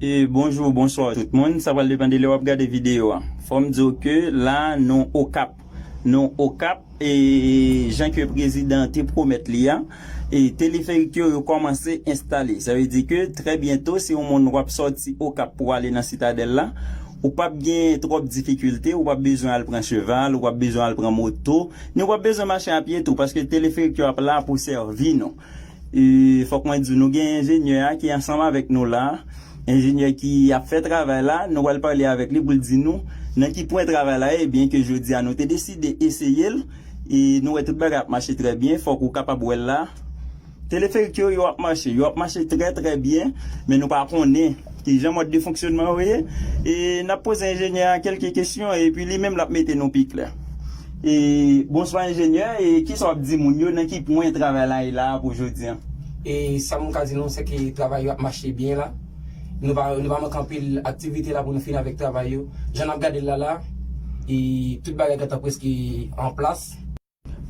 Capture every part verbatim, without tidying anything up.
E bonjou, bonswa tout moun. Sa pral depann de lè w ap gade videyo a. Fò m di w ke la, nou Okap. Nou Okap, e jan ke prezidan te pwomèt li a, e teleferik yo, yo kòmanse enstale. Sa vle di ke trè byento, si yon moun w ap sòti Okap pou ale nan Sitadèl la, ou p ap gen twòp difikilte, ou p ap bezwen al pran cheval, ou p ap bezwen al pran moto, ni w p ap bezwen mache a pye tou, paske teleferik yo ap la pou sèvi nou. E, fòk mwen di w, nou gen enjenyè a ki ansanm avèk nou la. Enjenyè ki ap fè travay la, nou pral pale avèk li pou l di nou nan ki pwen travay la ye, byen ke jodi a nou te deside eseye l, e nou wè tout bagay ap mache trè byen, fòk ou kapab wè l la. Teleferik yo, yo ap mache, yo ap mache trè, trè byen, men nou pa konnen kijan mòd de fonksyonman yo ye. E n ap poze enjenyè a kèlke kesyon, epi li menm l ap mete nou pi klè. E, bonswa enjenyè, e kisa w ap di moun yo, nan ki pwen travay la ye la pou jodi a? E sa m ka di nou, se ke travay yo ap mache byen la. Nou pa, nou pa manke anpil aktivite la pou nou fini avèk travay yo. Jan n ap gade l la la, e tout bagay gentan prèske an plas.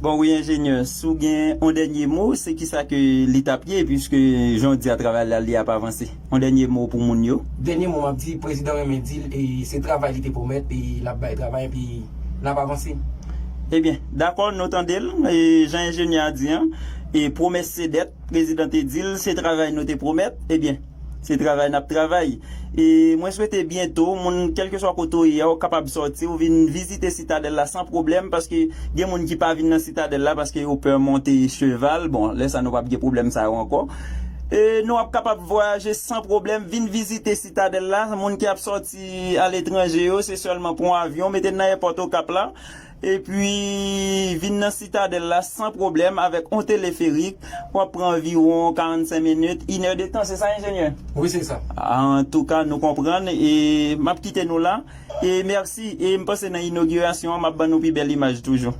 Bon, wi, enjenyè, si w gen yon dènye mo, se kisa ke li t ap ye, piske jan w di a travay la, li ap avanse? Yon dènye mo pou moun yo? Dènye mo m ap di, prezidan renmen di l, e se travay li te pwomèt, e l ap bay travay, epi n ap avanse. Ebyen, dakò, nou tande l, e jan enjenyè a di an, e pwomès se dèt, prezidan te di l, se travay nou te pwomèt, ebyen, se travay n ap travay. E mwen swete byento, moun, kèlkeswa kote w ye a, ou kapab sòti, ou vin vizite Sitadèl la san pwoblèm, paske gen moun ki pa vin nan Sitadèl la paske yo pè monte cheval. Bon, lè sa nou p ap gen pwoblèm sa yo ankò. E nou ap kapab vwayaje san pwoblèm, vin vizite Sitadèl la. Moun ki ap sòti aletranje yo, se sèlman pran yon avyon, mete n nan èpòt Okap la. Epi vin nan Sitadèl la san pwoblèm avèk yon teleferik. W ap pran anviwon karannsenk minit, inèdetan, se sa, enjenyè? Wi, se sa. Antouka, nou konprann e m ap kite nou la. E mèsi. E m panse nan inogirasyon an, m ap ban nou pi bèl imaj toujou.